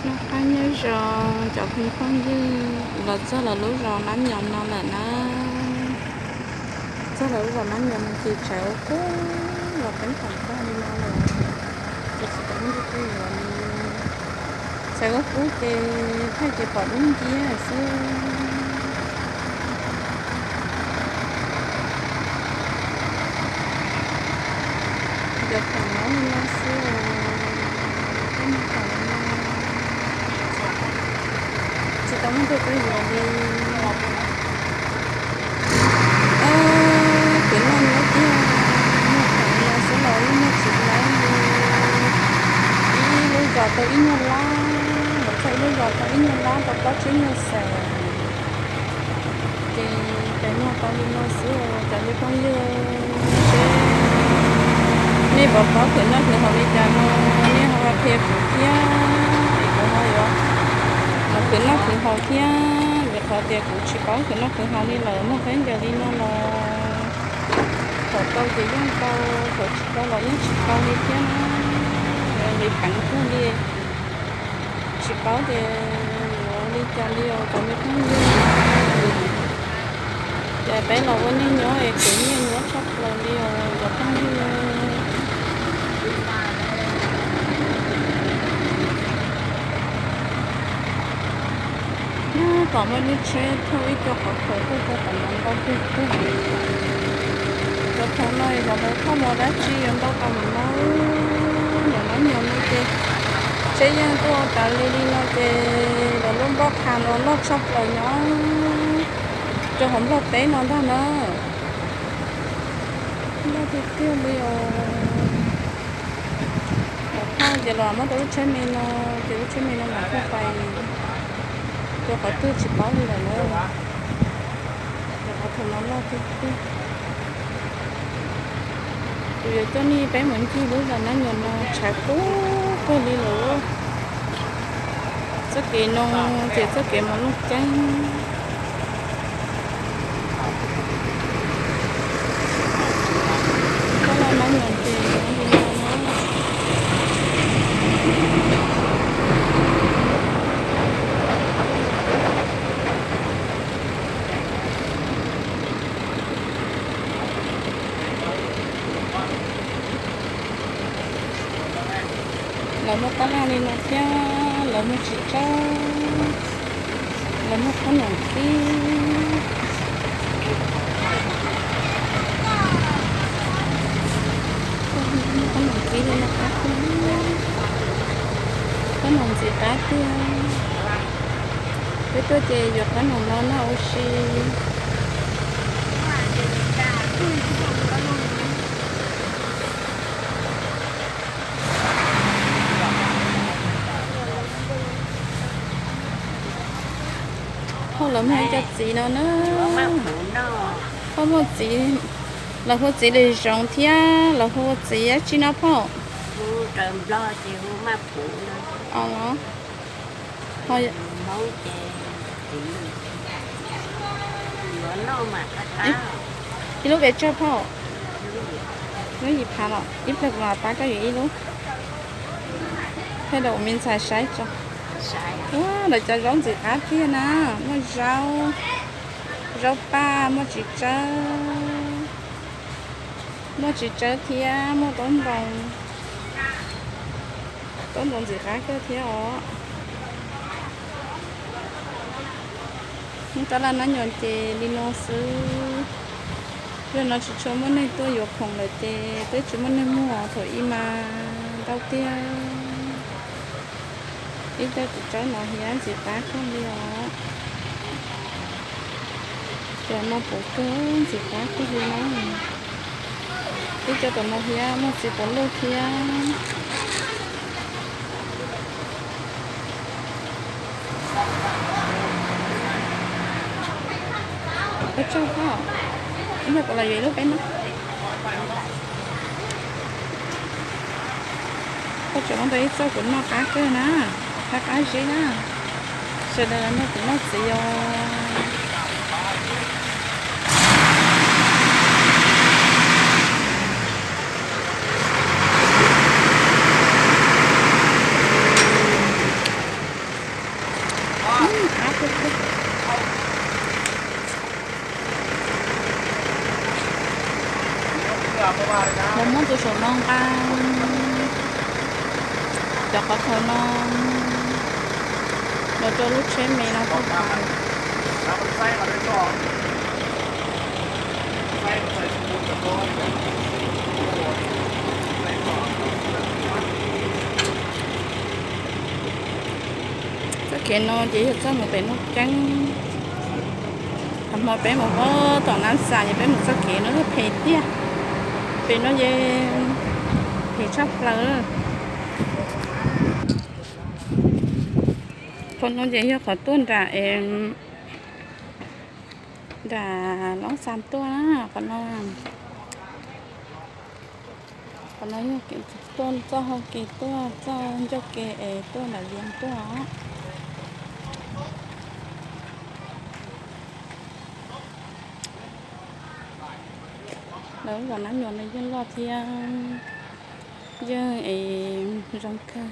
Noj qab nyob zoo cov phooj ywg, los txog lawv lub zos Nab Nyos no lawm na. Txog lawv lub zos Nab Nyos no ces tshav kub kub los qeeb qeeb tag li no lawm, ces tsis tau muaj tus twg yuav li. Tshav kub kub ces thaij ces pom dub nciab xwb. Cov khoom nyob li no xwb, tej khoom li no, tsis tau muaj tus twg yuav li. Kwv noj nyob tiag, muag khoom li no xwb los yeej muag tsis laib li. Ib lub zos tau ib nyuag lab, los txog ib lub zos tau ib nyuag lab, tau plaub tsib nyuag xees. Ces peb noj tau li no xwb os cov me phooj ywg, seb nej puas paub khwv noj khwv haus li cas no, nej ho qhia kuv thiab, es kuv ho yuav mus khwv noj khwv haus thiab, vim qhov tias kuv tsis paub khwv noj khwv haus li lawm, muaj khaub ncaws li no los thaum tau ces yeej tau, thaum tsis tau los yeej tsis tau li thiab na. Li peev kawg li, tsis paub tias yuav li cas li os cov me phooj ywg. Ces peb los ua neej nyob es khwv nyiaj nyuaj tshaj plaws li os cov phooj ywg. Nyob tom muaj lub tsheb thauj ib co qhov khaum tuaj rau tom no ntau kawg kiag. Cov khoom no xyov lawv thauj mus dab tsi yuav ntau tas mus no. Nim no nyuam no ces tsheb yeej tuaj tas li li no ces lawv lub nplooj qha no loj tshaj plaws nyob rau hauv Nplog teb no ntag na. Loj tiag tiag li os. Lawv thauj ces los muab tau lub tsheb me no, ces lub tsheb me no mam thauj pais rau qhov twg tsis paub li lawm na. Cov qhov khoom no loj tiag tiag. Kuv yuav coj nej peb mus ncig lub zos Nab Nyos no, tshav kub kawg li lawm. Txoj kev no ces txoj kev mus Looj Ceeb. Coj los Nab Nyos ces li no na. Lawv muaj tab laj li no thiab, lawv muaj txiv tsawb, lawv muaj qhob noom qib, qhob noom qib li no qab tiag, qhob noom ntxim qab tiag. Peb tuaj ces yuav qhob noom no noj ua si. Phauj lawv muaj ib co txiv no na. Phauj muaj txiv, lawv hu txiv lwm zoov thiab lawv hu txiv dab tsi no phauj? Ib lub pes tsawg phauj? Lub yim phav los ib pliag kuv mam pab koj yuav ib lub. Thaij rau kuv me ntxhais saib tso. Ua lawv cov zaub ntxim qab tiag na, muaj zaub, zaub paj, muaj txiv tsawb, muaj txiv tsawb thiab muaj taub ntoos, taub ntoos ntxim qab kawg thiab os. Muaj tab laj Nab Nyos ces li no xwb. Yog no tsis tshua muaj neeg tuaj yuav khoom lawm ces twb tsis muaj neeg muag, thaum ub mas ntau tiag. Ib co txiv tsawb no hiab ntxim qab kawg li os. Cov no puv kawg, ntxim qab kawg li na. Ib co tom no hiab muaj txiv puv luj thiab. Peb tsaug phauj, ib pliag kuv los yuav ib lub peb noj. Koj tseem muab tau ib txoj kuv noj qab kawg na, qab qab zib na. Sawv daws los nrog kuv noj txiv os. nqa cov qhov khaum no los rau lub tsheb me no tuaj pais. Txoj kev no ces yog txoj mus pem Nuj Keeb. Qhov hmo peb mus tom Nab Xas ces peb mus txoj kev no phem tiag. Pem no ces phem tshaj plaws. Qhov no ces yog qhov tuaj nram, nram Loob Xas tuaj na, qhov no. Qhov no yog tuaj txoj hau kev tuaj, txoj ncauj kev es tuaj nram Vias tuaj. Lawv zos Nab Nyuam no yeej loj thiab yeej es zoo kawg.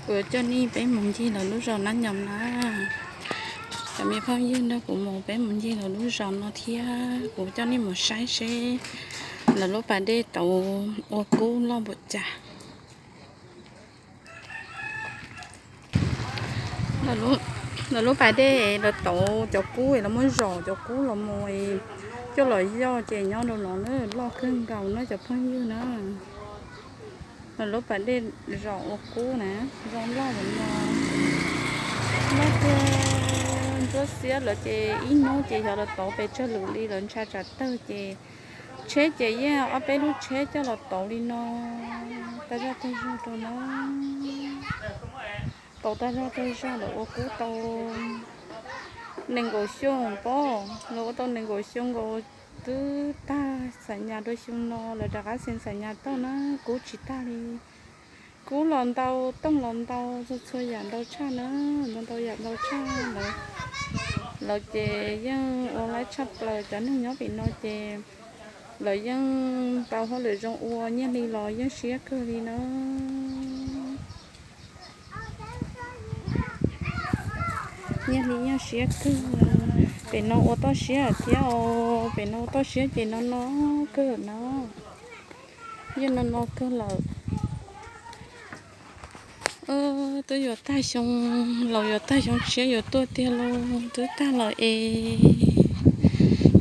Kuv coj nej peb mus ncig lawv lub zos Nab Nyuam na. Cov me phooj ywg, nrog kuv mus, peb mus ncig lawv lub zos no thiab kuv coj nej mus saib seb lawv lub pas dej tau ua kub loj npaum cas. Lawv lub pas dej lawv tauv cov kub es lawv muab zom cov kub los mus coj los yoj ces nyob rau no na, loj kawg nkaus na cov phooj ywg na. Lawv lub pas dej zom ua kub na, zoo loj li no, loj kawg. Ntsuab xiab lawv ces ib hnub ces xyov lawv tauv pes tsawg lwm li, lawv ntshav tsam tawg ces tsheb ces yeej ob peb lub tsheb coj los tauv li no, tag zog tag zog rau no. Tau tag zog tag zog lawv ua kub tau nees nkaum xyoo pob, lawv ua tau nees nkaum xyoo nkaus twb tag xam nyas rau xyoo no lawv rov qab xees xam nyas tag na, kub tsis tag li. Kub los ntau, tooj los ntau, txhua txhua yam ntau tshaj na, ntau ntau yam ntau tshaj lawm. Lawv ces yeej ua laib tshaj plaws, cov neeg nyob pem no ces lawv yeej tau hauj lwm zoo ua, nyiaj hli los yeej siab kawg li na. Nyiaj hli yeej siab kawg. Pem no ua toj siab thiab os, pem no ua toj siab ces no no kawg na. Yeej no no kawg lawm. Twb yuav tag xyoo, laus yuav tag xyoo tshiab yuav tuaj tiag lauj, twb tag lawm es.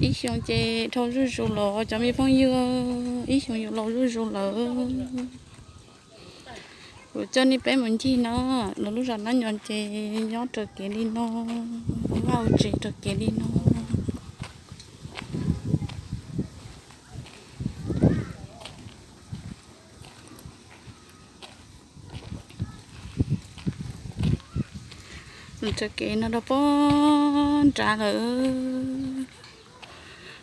Ib xyoo ces dhau zuj zus los cov me phooj ywg, ib xyoo yuav laus zuj zus lawm. Kuv coj nej peb mus ncig na, lawv lub zos Nab Nyuam ces nyob raws kev li no, vaj ua tsev raws kev li no. Raws kev no rau pog nrad lawm,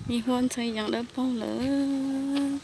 me huab ntxhee yees dawb paug lawm.